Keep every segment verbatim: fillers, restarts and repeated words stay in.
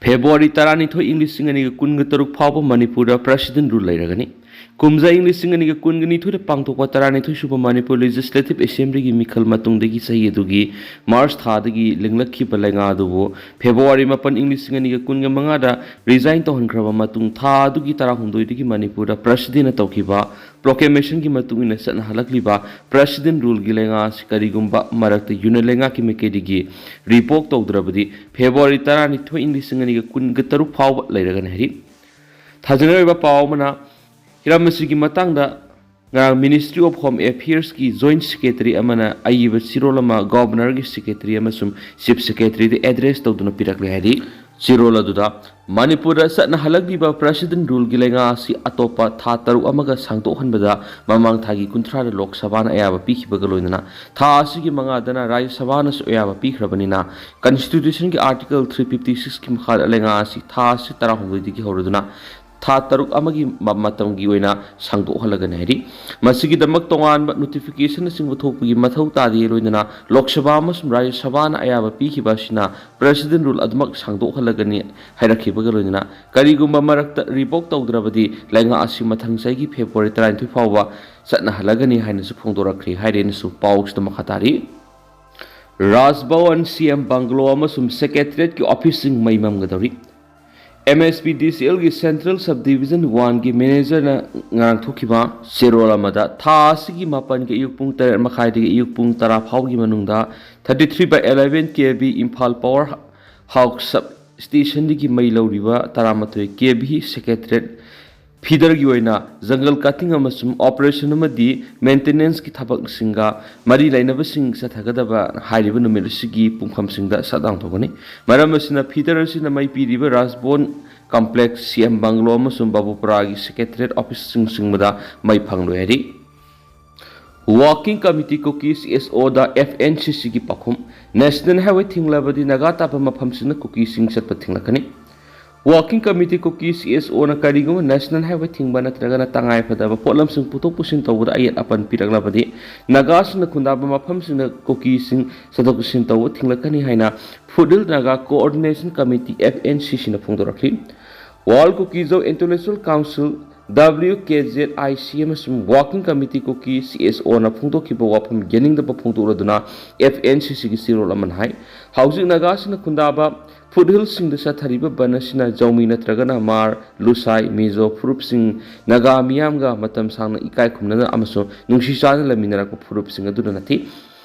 February ꯇꯔꯥꯅꯤꯊꯣꯏ, ꯏꯪ ꯂꯤꯁꯤꯡ ꯑꯅꯤꯒ ꯀꯨꯟꯒ ꯇꯔꯨꯛ ꯐꯥꯎꯕ ꯃꯅꯤꯄꯨꯔꯗ President Rule ꯂꯩꯔꯒꯅꯤ꯫ ꯀꯨꯝꯖꯥ ꯏꯪ ꯂꯤꯁꯤꯡ ꯑꯅꯤꯒ ꯀꯨꯟꯒ ꯅꯤꯊꯣꯏꯗ ꯄꯥꯡꯊꯣꯛꯄ ꯇꯔꯥꯅꯤꯊꯣꯏ ꯁꯨꯕ ꯃꯅꯤꯄꯨꯔ Legislative Assemblyꯒꯤ ꯃꯤꯈꯜ ꯃꯇꯨꯡꯗꯒꯤ ꯆꯍꯤ ꯑꯗꯨꯒꯤ ꯃꯥꯔꯆ ꯊꯥꯗꯒꯤ ꯂꯤꯡꯂꯛꯈꯤꯕ ꯂꯩꯉꯥꯛ ꯑꯗꯨꯕꯨ ꯐꯦꯕ꯭ꯔꯨꯋꯥꯔꯤ ꯃꯥꯄꯟ, ꯏꯪ ꯂꯤꯁꯤꯡ ꯑꯅꯤꯒ ꯀꯨꯟꯒ ꯃꯉꯥꯗ resign ꯇꯧꯍꯟꯈ꯭ꯔꯕ ꯃꯇꯨꯡ, ꯊꯥ ꯑꯗꯨꯒꯤ ꯇꯔꯥꯍꯨꯝꯗꯣꯏꯗꯒꯤ ꯃꯅꯤꯄꯨꯔꯗ Presidentꯅ ꯇꯧꯈꯤꯕ proclamationꯒꯤ ꯃꯇꯨꯡ ꯏꯟꯅ ꯆꯠꯅꯍꯜꯂꯛꯂꯤꯕ President Ruleꯒꯤ ꯂꯩꯉꯥꯛ ꯑꯁꯤ ꯀꯔꯤꯒꯨꯝꯕ ꯃꯔꯛꯇ Union ꯂꯩꯉꯥꯛꯀꯤ ꯃꯥꯏꯀꯩꯗꯒꯤ revoke ꯇꯧꯗ꯭ꯔꯕꯗꯤ, ꯐꯦꯕ꯭ꯔꯨꯋꯥꯔꯤ ꯇꯔꯥꯅꯤꯊꯣꯏ, ꯏꯪ ꯂꯤꯁꯤꯡ ꯑꯅꯤꯒ ꯀꯨꯟꯒ ꯇꯔꯨꯛ ꯐꯥꯎꯕ ꯂꯩꯔꯒꯅꯤ ꯍꯥꯏꯔꯤ꯫ ꯊꯥꯖꯅꯔꯤꯕ ꯄꯥꯎ ꯑꯃꯅ, ꯍꯤꯔꯝ ꯑꯁꯤꯒꯤ ꯃꯇꯥꯡꯗ ꯉꯔꯥꯡ Ministry of Home Affairsꯀꯤ Joint Secretary ꯑꯃꯅ ꯑꯏꯕ ꯆꯦꯔꯣꯜ ꯑꯃ Governorꯒꯤ Secretary ꯑꯃꯁꯨꯡ Chief Secretaryꯗ address ꯇꯧꯗꯨꯅ ꯄꯤꯔꯛꯂꯦ ꯍꯥꯏꯔꯤ꯫ ꯆꯦꯔꯣꯜ ꯑꯗꯨꯗ ꯃꯅꯤꯄꯨꯔꯗ ꯆꯠꯅꯍꯜꯂꯛꯂꯤꯕ President Ruleꯒꯤ ꯂꯩꯉꯥꯛ ꯑꯁꯤ ꯑꯇꯣꯞꯄ ꯊꯥ ꯇꯔꯨꯛ ꯑꯃꯒ ꯁꯥꯡꯗꯣꯛꯍꯟꯕꯗ ꯃꯃꯥꯡ ꯊꯥꯒꯤ ꯀꯨꯟꯊ꯭ꯔꯥꯗ ꯂꯣꯛ ꯁꯚꯥꯅ ꯑꯌꯥꯕ ꯄꯤꯈꯤꯕꯒ ꯂꯣꯏꯅꯅ ꯊꯥ ꯑꯁꯤꯒꯤ ꯃꯉꯥꯗꯅ ꯔꯥꯖ꯭ꯌ ꯁꯚꯥꯅꯁꯨ ꯑꯌꯥꯕ ꯄꯤꯈ꯭ꯔꯕꯅꯤꯅ, Constitutionꯒꯤ Article three fifty sixꯀꯤ ꯃꯈꯥꯗ ꯂꯩꯉꯥꯛ ꯑꯁꯤ ꯊꯥ ꯑꯁꯤ ꯇꯔꯥꯍꯨꯝꯗꯣꯏꯗꯒꯤ ꯍꯧꯔꯗꯨꯅ ꯊꯥ ꯇꯔꯨꯛ ꯑꯃꯒꯤ ꯃ-, ꯃꯇꯝꯒꯤ ꯑꯣꯏꯅ ꯁꯥꯡꯗꯣꯛꯍꯜꯂꯒꯅꯤ ꯍꯥꯏꯔꯤ꯫ ꯃꯁꯤꯒꯤꯗꯃꯛ ꯇꯣꯉꯥꯟꯕ notificationꯅꯆꯤꯡꯕ ꯊꯣꯛꯄꯒꯤ ꯃꯊꯧ ꯇꯥꯗꯦ꯫ ꯂꯣꯏꯅꯅ ꯂꯣꯛ ꯁꯚꯥ ꯑꯃꯁꯨꯡ ꯔꯥꯖ꯭ꯌ ꯁꯚꯥꯅ ꯑꯌꯥꯕ ꯄꯤꯈꯤꯕ ꯑꯁꯤꯅ President Rule ꯑꯗꯨꯃꯛ ꯁꯥꯡꯗꯣꯛꯍꯜꯂꯒꯅꯤ ꯍꯥꯏꯔꯛꯈꯤꯕꯒ ꯂꯣꯏꯅꯅ, ꯀꯔꯤꯒꯨꯝꯕ ꯃꯔꯛꯇ revoke ꯇꯧꯗ꯭ꯔꯕꯗꯤ ꯂꯩꯉꯥꯛ ꯑꯁꯤ ꯃꯊꯪ ꯆꯍꯤꯒꯤ ꯐꯦꯕ꯭ꯔꯨꯋꯥꯔꯤ ꯇꯔꯥꯅꯤꯊꯣꯏ ꯐꯥꯎꯕ ꯆꯠꯅꯍꯜꯂꯒꯅꯤ ꯍꯥꯏꯅꯁꯨ ꯐꯣꯡꯗꯣꯔꯛꯈ꯭ꯔꯦ ꯍꯥꯏꯔꯦꯅꯁꯨ ꯄꯥꯎꯁꯤꯗ ꯃꯈꯥ ꯇꯥꯔꯤ꯫ ꯔꯥꯖ ꯚꯋꯟ, CM bungalow ꯑꯃꯁꯨꯡ Secretariatꯀꯤ officeꯁꯤꯡ ꯃꯩ ꯃꯝꯒꯗꯧꯔꯤ꯫ MSPDCLꯒꯤ Central Subdivision oneꯒꯤ managerꯅ ꯉꯔꯥꯡ ꯊꯣꯛꯈꯤꯕ ꯆꯦꯔꯣꯜ ꯑꯃꯗ ꯊꯥ ꯑꯁꯤꯒꯤ ꯃꯥꯄꯟꯒꯤ ꯑꯌꯨꯛ ꯄꯨꯡ ꯇꯔꯦꯠ ꯃꯈꯥꯏꯗꯒꯤ ꯑꯌꯨꯛ ꯄꯨꯡ ꯇꯔꯥ ꯐꯥꯎꯒꯤ ꯃꯅꯨꯡꯗ thirty three by eleven KV Imphal Power House Substationꯗꯒꯤ ꯃꯩ ꯂꯧꯔꯤꯕ ꯇꯔꯥꯃꯥꯊꯣꯏ KV Secretariat feederꯒꯤ ꯑꯣꯏꯅ jungle cutting ꯑꯃꯁꯨꯡ operation ꯑꯃꯗꯤ maintenanceꯀꯤ ꯊꯕꯛꯁꯤꯡꯒ ꯃꯔꯤ ꯂꯩꯅꯕꯁꯤꯡ ꯆꯠꯊꯒꯗꯕ ꯍꯥꯏꯔꯤꯕ ꯅꯨꯃꯤꯠ ꯑꯁꯤꯒꯤ ꯄꯨꯡꯐꯝꯁꯤꯡꯗ shutdown ꯇꯧꯒꯅꯤ꯫ ꯃꯔꯝ ꯑꯁꯤꯅ feeder ꯑꯁꯤꯅ ꯃꯩ ꯄꯤꯔꯤꯕ ꯔꯥꯖꯚꯋꯟ complex, CM bungalow ꯑꯃꯁꯨꯡ ꯕꯥꯕꯨꯄꯨꯔꯥꯒꯤ Secretariat officeꯁꯤꯡ ꯆꯤꯡꯕꯗ ꯃꯩ ꯐꯪꯂꯣꯏ ꯍꯥꯏꯔꯤ꯫ Working Committee Kuki CSOꯗ FNCCꯒꯤ ꯄꯥꯎꯈꯨꯝ꯫ National Highway ꯊꯤꯡꯂꯕꯗꯤ ꯅꯥꯒꯥ ꯇꯥꯕ ꯃꯐꯝꯁꯤꯡꯗ ꯀꯨꯀꯤꯁꯤꯡ ꯆꯠꯄ ꯊꯤꯡꯂꯛꯀꯅꯤ꯫ Working Committee Kuki, C S O ꯅ ꯀꯔꯤꯒꯨꯝꯕ National Highway ꯊꯤꯡꯕ ꯅꯠꯇ꯭ꯔꯒꯅ ꯇꯉꯥꯏ ꯐꯗꯕ ꯄꯣꯠꯂꯝꯁꯤꯡ ꯄꯨꯊꯣꯛ ꯄꯨꯁꯤꯟ ꯇꯧꯕꯗ ꯑꯌꯦꯠ ꯑꯄꯟ ꯄꯤꯔꯛꯂꯕꯗꯤ, ꯅꯥꯒꯥꯁꯤꯡꯅ ꯈꯨꯟꯗꯥꯕ ꯃꯐꯝꯁꯤꯡꯗ ꯀꯨꯀꯤꯁꯤꯡ ꯆꯠꯊꯣꯛ ꯆꯠꯁꯤꯟ ꯇꯧꯕ ꯊꯤꯡꯂꯛꯀꯅꯤ ꯍꯥꯏꯅ Foothill Naga Coordination Committee, F N C C ꯅ ꯐꯣꯡꯗꯣꯔꯛꯂꯤ꯫ World Kuki-Zo Intellectual Council, W K Z I C, ꯑꯃꯁꯨꯡ Working Committee Kuki, C S O ꯅ ꯐꯣꯡꯗꯣꯛꯈꯤꯕ ꯋꯥꯐꯝ ꯌꯥꯅꯤꯡꯗꯕ ꯐꯣꯡꯗꯣꯛꯂꯗꯨꯅ F N C C ꯒꯤ ꯆꯦꯔꯣꯜ ꯑꯃꯅ ꯍꯥꯏ, ꯍꯧꯖꯤꯛ ꯅꯥꯒꯥꯁꯤꯡꯅ ꯈꯨꯟꯗꯥꯕ Foothillꯁꯤꯡꯗ ꯆꯠꯊꯔꯤꯕ ꯕꯟ ꯑꯁꯤꯅ ꯖꯧꯃꯤ ꯅꯠꯇ꯭ꯔꯒꯅ ꯃꯥꯔ, ꯂꯨꯁꯥꯏ, ꯃꯤꯖꯣ ꯐꯨꯔꯨꯞꯁꯤꯡ, ꯅꯥꯒꯥ ꯃꯤꯌꯥꯝꯒ ꯃꯇꯝ ꯁꯥꯡꯅ ꯏꯀꯥꯏ ꯈꯨꯝꯅꯅ ꯑꯃꯁꯨꯡ ꯅꯨꯡꯁꯤ ꯆꯥꯟꯅ ꯂꯩꯃꯤꯟꯅꯔꯛꯄ ꯐꯨꯔꯨꯞꯁꯤꯡ ꯑꯗꯨꯗ ꯅꯠꯇꯦ꯫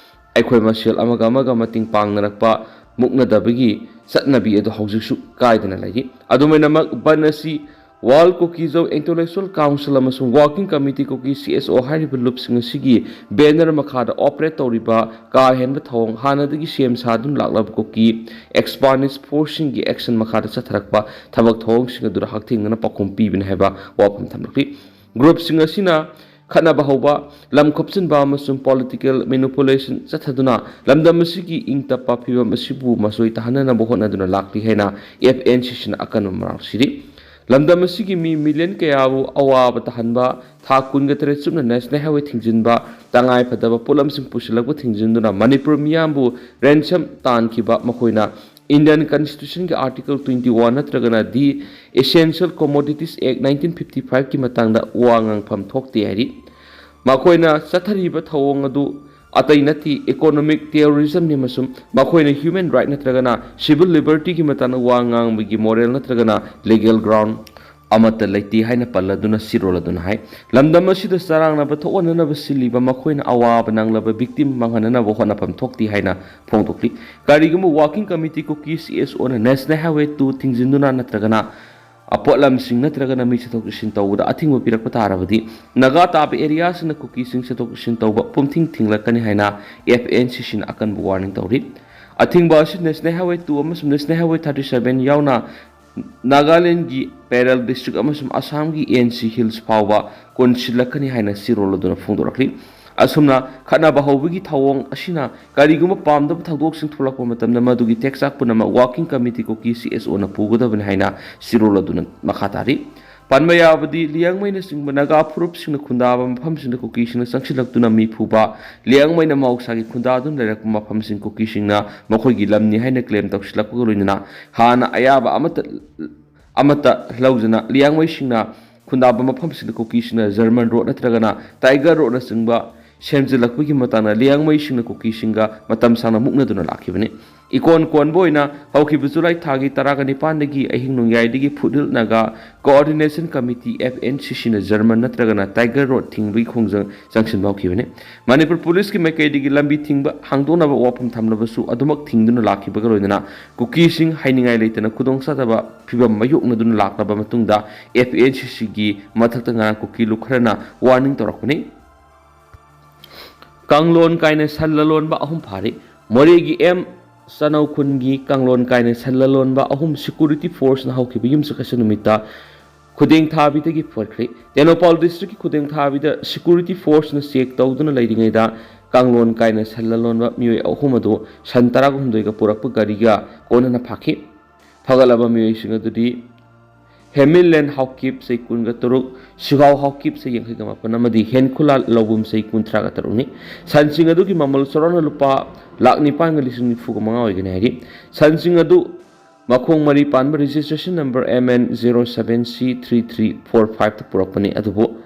ꯑꯩꯈꯣꯏ ꯃꯁꯦꯜ ꯑꯃꯒ ꯑꯃꯒ ꯃꯇꯦꯡ ꯄꯥꯡꯅꯔꯛꯄ, ꯃꯨꯛꯅꯗꯕꯒꯤ ꯆꯠꯅꯕꯤ ꯑꯗꯨ ꯍꯧꯖꯤꯛꯁꯨ ꯀꯥꯏꯗꯅ ꯂꯩꯔꯤ꯫ ꯑꯗꯨꯃꯥꯏꯅꯃꯛ, ꯕꯟ ꯑꯁꯤ World Kuki-Zo Intellectual Council ꯑꯃꯁꯨꯡ Working Committee Kuki, C S O ꯍꯥꯏꯔꯤꯕ ꯂꯨꯞꯁꯤꯡ ꯑꯁꯤꯒꯤ banner ꯃꯈꯥꯗ operate ꯇꯧꯔꯤꯕ ꯀꯥ ꯍꯦꯟꯕ ꯊꯧꯑꯣꯡ, ꯍꯥꯟꯅꯗꯒꯤ ꯁꯦꯝ ꯁꯥꯗꯨꯅ ꯂꯥꯛꯂꯕ ꯀꯨꯀꯤ expansionist forceꯁꯤꯡꯒꯤ action ꯃꯈꯥꯗ ꯆꯠꯊꯔꯛꯄ ꯊꯕꯛ ꯊꯧꯑꯣꯡꯁꯤꯡ ꯑꯗꯨꯗ ꯍꯛꯊꯦꯡꯅꯅ ꯄꯥꯎꯈꯨꯝ ꯄꯤꯕꯅꯤ ꯍꯥꯏꯕ ꯋꯥꯐꯝ ꯊꯝꯂꯛꯂꯤ꯫ Groupꯁꯤꯡ ꯑꯁꯤꯅ ꯈꯠꯅꯕ ꯍꯧꯕ, ꯂꯝ ꯈꯣꯞꯆꯤꯟꯕ ꯑꯃꯁꯨꯡ political manipulation ꯆꯠꯊꯗꯨꯅ ꯂꯝꯗꯝ ꯑꯁꯤꯒꯤ ꯏꯪ ꯇꯞꯄ ꯐꯤꯕꯝ ꯑꯁꯤꯕꯨ ꯃꯆꯣꯏ ꯇꯥꯍꯟꯅꯅꯕ ꯍꯣꯠꯅꯗꯨꯅ ꯂꯥꯛꯂꯤ ꯍꯥꯏꯅ F N C C ꯅ ꯑꯀꯟꯕ ꯃꯔꯥꯜ ꯁꯤꯔꯤ꯫ ꯂꯝꯗꯝ ꯑꯁꯤꯒꯤ ꯃꯤ million ꯀꯌꯥꯕꯨ ꯑꯋꯥꯕ ꯇꯥꯍꯟꯕ, ꯊꯥ ꯀꯨꯟꯒ ꯇꯔꯦꯠ ꯆꯨꯞꯅ National Highway ꯊꯤꯡꯖꯤꯟꯕ, ꯇꯉꯥꯏ ꯐꯗꯕ ꯄꯣꯠꯂꯝꯁꯤꯡ ꯄꯨꯁꯤꯜꯂꯛꯄ ꯊꯤꯡꯖꯤꯟꯗꯨꯅ ꯃꯅꯤꯄꯨꯔ ꯃꯤꯌꯥꯝꯕꯨ ransom ꯇꯥꯟꯈꯤꯕ, ꯃꯈꯣꯏꯅ Indian Constitutionꯒꯤ Article twenty one ꯅꯠꯇ꯭ꯔꯒꯅ The Essential Commodities Act nineteen fifty fiveꯀꯤ ꯃꯇꯥꯡꯗ ꯋꯥ ꯉꯥꯡꯐꯝ ꯊꯣꯛꯇꯦ ꯍꯥꯏꯔꯤ꯫ ꯃꯈꯣꯏꯅ ꯆꯠꯊꯔꯤꯕ ꯊꯧꯑꯣꯡ ꯑꯗꯨ ꯑꯇꯩ ꯅꯠꯇꯦ, economic terrorismꯅꯤ ꯑꯃꯁꯨꯡ ꯃꯈꯣꯏꯅ human right ꯅꯠꯇ꯭ꯔꯒꯅ civil libertyꯒꯤ ꯃꯇꯥꯡꯗ ꯋꯥ ꯉꯥꯡꯕꯒꯤ moral ꯅꯠꯇ꯭ꯔꯒꯅ legal ground ꯑꯃꯠꯇ ꯂꯩꯇꯦ ꯍꯥꯏꯅ ꯄꯜꯂꯗꯨꯅ ꯆꯦꯔꯣꯜ ꯑꯗꯨꯅ ꯍꯥꯏ꯫ ꯂꯝꯗꯝ ꯑꯁꯤꯗ ꯆꯔꯥꯡꯅꯕ ꯊꯣꯛꯍꯟꯅꯅꯕ ꯁꯤꯜꯂꯤꯕ ꯃꯈꯣꯏꯅ ꯑꯋꯥꯕ ꯅꯪꯂꯕ victim ꯃꯥꯡꯍꯟꯅꯅꯕ ꯍꯣꯠꯅꯐꯝ ꯊꯣꯛꯇꯦ ꯍꯥꯏꯅ ꯐꯣꯡꯗꯣꯛꯂꯤ꯫ ꯀꯔꯤꯒꯨꯝꯕ Working Committee Kuki, C S O ꯅ National Highway two ꯊꯤꯡꯖꯤꯟꯗꯨꯅ ꯅꯠꯇ꯭ꯔꯒꯅ ꯄꯣꯠꯂꯝꯁꯤꯡ ꯅꯠꯇ꯭ꯔꯒꯅ ꯃꯤ ꯆꯠꯊꯣꯛ ꯆꯠꯁꯤꯟ ꯇꯧꯕꯗ ꯑꯊꯤꯡꯕ ꯄꯤꯔꯛꯄ ꯇꯥꯔꯕꯗꯤ, ꯅꯥꯒꯥ ꯇꯥꯕ areaꯁꯤꯡꯗ ꯀꯨꯀꯤꯁꯤꯡ ꯆꯠꯊꯣꯛ ꯆꯠꯁꯤꯟ ꯇꯧꯕ ꯄꯨꯝꯊꯤꯡ ꯊꯤꯡꯂꯛꯀꯅꯤ ꯍꯥꯏꯅ F N C C ꯅ ꯑꯀꯟꯕ warning ꯇꯧꯔꯤ꯫ ꯑꯊꯤꯡꯕ ꯑꯁꯤ National Highway two ꯑꯃꯁꯨꯡ National Highway thirty seven ꯌꯥꯎꯅ ꯅꯥꯒꯥꯂꯦꯟꯗꯒꯤ ꯄꯦꯔꯦꯜ district ꯑꯃꯁꯨꯡ ꯑꯁꯥꯝꯒꯤ N C Hills ꯐꯥꯎꯕ ꯀꯣꯟꯁꯤꯜꯂꯛꯀꯅꯤ ꯍꯥꯏꯅ ꯆꯦꯔꯣꯜ ꯑꯗꯨꯅ ꯐꯣꯡꯗꯣꯔꯛꯂꯤ꯫ ꯑꯁꯨꯝꯅ ꯈꯠꯅꯕ ꯍꯧꯕꯒꯤ ꯊꯧꯑꯣꯡ ꯑꯁꯤꯅ ꯀꯔꯤꯒꯨꯝꯕ ꯄꯥꯝꯗꯕ ꯊꯧꯗꯣꯛꯁꯤꯡ ꯊꯣꯛꯂꯛꯄ ꯃꯇꯝꯗ ꯃꯗꯨꯒꯤ ꯇꯦꯛꯆꯥꯛ ꯄꯨꯝꯅꯃꯛ ꯋꯥꯀꯤꯡ ꯀꯃꯤꯇꯤ ꯀꯨꯀꯤ ꯁꯤ ꯑꯦꯁ ꯑꯣꯅ ꯄꯨꯒꯗꯕꯅꯤ ꯍꯥꯏꯅ ꯁꯤꯔꯣꯜ ꯑꯗꯨꯅ ꯃꯈꯥ ꯇꯥꯔꯤ꯫ ꯄꯟꯕ ꯌꯥꯕꯗꯤ ꯂꯤꯌꯥꯡꯃꯩꯅꯆꯤꯡꯕ ꯅꯥꯒꯥ ꯐꯨꯔꯨꯞꯁꯤꯡꯅ ꯈꯨꯟꯗꯥꯕ ꯃꯐꯝꯁꯤꯡꯗ ꯀꯨꯀꯤꯁꯤꯡꯅ ꯆꯪꯁꯤꯜꯂꯛꯇꯨꯅ ꯃꯤ ꯐꯨꯕ, ꯂꯤꯌꯥꯡꯃꯩꯅ ꯃꯍꯧꯁꯥꯒꯤ ꯈꯨꯟꯗꯥꯗꯨꯅ ꯂꯩꯔꯛꯄ ꯃꯐꯝꯁꯤꯡ ꯀꯨꯀꯤꯁꯤꯡꯅ ꯃꯈꯣꯏꯒꯤ ꯂꯝꯅꯤ ꯍꯥꯏꯅ ꯀ꯭ꯂꯦꯝ ꯇꯧꯁꯤꯜꯂꯛꯄꯒ ꯂꯣꯏꯅꯅ ꯍꯥꯟꯅ ꯑꯌꯥꯕ ꯑꯃꯠꯇ ꯑꯃꯠꯇ ꯂꯧꯗꯅ ꯂꯤꯌꯥꯡꯃꯩꯁꯤꯡꯅ ꯈꯨꯟꯗꯥꯕ ꯃꯐꯝꯁꯤꯡꯗ ꯀꯨꯀꯤꯁꯤꯡꯅ ꯖꯔꯃꯟ ꯔꯣꯗ ꯅꯠꯇ꯭ꯔꯒꯅ ꯇꯥꯏꯒꯔ ꯔꯣꯗꯅꯆꯤꯡꯕ ꯁꯦꯝꯖꯤꯜꯂꯛꯄꯒꯤ ꯃꯇꯥꯡꯗ ꯂꯤꯌꯥꯡꯃꯩꯁꯤꯡꯅ ꯀꯨꯀꯤꯁꯤꯡꯒ ꯃꯇꯝ ꯁꯥꯡꯅ ꯃꯨꯛꯅꯗꯨꯅ ꯂꯥꯛꯈꯤꯕꯅꯤ꯫ ꯏꯀꯣꯟ ꯀꯣꯟꯕ ꯑꯣꯏꯅ ꯍꯧꯈꯤꯕ ꯖꯨꯂꯥꯏ ꯊꯥꯒꯤ ꯇꯔꯥꯒ ꯅꯤꯄꯥꯟꯗꯒꯤ ꯑꯍꯤꯡ ꯅꯣꯡꯌꯥꯏꯗꯒꯤ foothill Naga coordination committee, F N C ꯁꯤꯅ ꯖꯔꯃꯟ ꯅꯠꯇ꯭ꯔꯒꯅ ꯇꯥꯏꯒꯔ ꯔꯣꯗ ꯊꯤꯡꯕꯒꯤ ꯈꯣꯡꯖꯪ ꯆꯪꯁꯤꯟꯕ ꯍꯧꯈꯤꯕꯅꯤ꯫ ꯃꯅꯤꯄꯨꯔ ꯄꯨꯂꯤꯁꯀꯤ ꯃꯥꯏꯀꯩꯗꯒꯤ ꯂꯝꯕꯤ ꯊꯤꯡꯕ ꯍꯥꯡꯗꯣꯛꯅꯕ ꯋꯥꯐꯝ ꯊꯝꯂꯕꯁꯨ ꯑꯗꯨꯃꯛ ꯊꯤꯡꯗꯨꯅ ꯂꯥꯛꯈꯤꯕꯒ ꯂꯣꯏꯅꯅ ꯀꯨꯀꯤꯁꯤꯡ ꯍꯥꯏꯅꯤꯡꯉꯥꯏ ꯂꯩꯇꯅ ꯈꯨꯗꯣꯡꯆꯥꯗꯕ ꯐꯤꯕꯝ ꯃꯥꯌꯣꯛꯅꯗꯨꯅ ꯂꯥꯛꯂꯕ ꯃꯇꯨꯡꯗ ꯑꯦꯐ ꯑꯦꯟ ꯁꯤ ꯁꯤꯒꯤ ꯃꯊꯛꯇ ꯉꯔꯥꯡ ꯀꯨꯀꯤ ꯂꯨꯞ ꯈꯔꯅ ꯋꯥꯔꯅꯤꯡ ꯇꯧꯔꯛꯄꯅꯤ꯫ ꯀꯥꯡꯂꯣꯟ ꯀꯥꯏꯅ ꯁꯟ ꯂꯂꯣꯟꯕ ꯑꯍꯨꯝ ꯐꯥꯔꯤ꯫ ꯃꯣꯔꯦꯒꯤ ꯑꯦꯝ ꯆꯅꯧ ꯈꯨꯟꯒꯤ ꯀꯥꯡꯂꯣꯟ ꯀꯥꯏꯅ ꯁꯟ ꯂꯂꯣꯟꯕ ꯑꯍꯨꯝ ꯁꯦꯀ꯭ꯌꯨꯔꯤꯇꯤ ꯐꯣꯔꯁꯅ ꯍꯧꯈꯤꯕ ꯌꯨꯝꯁꯀꯩꯁ ꯅꯨꯃꯤꯠꯇ ꯈꯨꯗꯦꯡ ꯊꯥꯕꯤꯗꯒꯤ ꯐꯣꯏꯈ꯭ꯔꯦ꯫ ꯇꯦꯡꯅꯧꯄꯥꯜ ꯗꯤꯁꯇ꯭ꯔꯤꯛꯀꯤ ꯈꯨꯗꯦꯡ ꯊꯥꯕꯤꯗ ꯁꯦꯀ꯭ꯌꯨꯔꯤꯇꯤ ꯐꯣꯔꯁꯅ ꯆꯦꯛ ꯇꯧꯗꯨꯅ ꯂꯩꯔꯤꯉꯩꯗ ꯀꯥꯡꯂꯣꯟ ꯀꯥꯏꯅ ꯁꯟ ꯂꯂꯣꯟꯕ ꯃꯤꯑꯣꯏ ꯑꯍꯨꯝ ꯑꯗꯨ ꯁꯟ ꯇꯔꯥꯍꯨꯝꯗꯣꯏꯒ ꯄꯨꯔꯛꯄ ꯒꯥꯔꯤꯒ ꯀꯣꯟꯅꯅ ꯐꯥꯈꯤ꯫ ꯐꯒꯠꯂꯕ ꯃꯤꯑꯣꯏꯁꯤꯡ ꯑꯗꯨꯗꯤ ꯍꯦꯃꯤꯟꯂꯦꯟ ꯍꯥꯎꯀꯤꯞ ꯆꯍꯤ ꯀꯨꯟꯒ ꯇꯔꯨꯛ, ꯁꯤꯒꯥꯎ ꯍꯥꯎꯀꯤꯞ ꯆꯍꯤ ꯌꯥꯡꯈꯩꯒ ꯃꯥꯄꯟ ꯑꯃꯗꯤ ꯍꯦꯟꯈꯨꯂꯥꯜ ꯂꯧꯕꯨꯝ ꯆꯍꯤ ꯀꯨꯟꯊ꯭ꯔꯥꯒ ꯇꯔꯨꯛꯅꯤ꯫ ꯁꯟꯁꯤꯡ ꯑꯗꯨꯒꯤ ꯃꯃꯜ ꯆꯥꯎꯔꯥꯛꯅ ꯂꯨꯄꯥ ꯂꯥꯈ ꯅꯤꯄꯥꯟꯒ ꯂꯤꯁꯤꯡ ꯅꯤꯐꯨꯒ ꯃꯉꯥ ꯑꯣꯏꯒꯅꯤ ꯍꯥꯏꯔꯤ꯫ ꯁꯟꯁꯤꯡ ꯑꯗꯨ ꯃꯈꯣꯡ ꯃꯔꯤ ꯄꯥꯟꯕ registration number M N zero seven C three three four five ꯇ ꯄꯨꯔꯛꯄꯅꯤ, ꯑꯗꯨꯕꯨ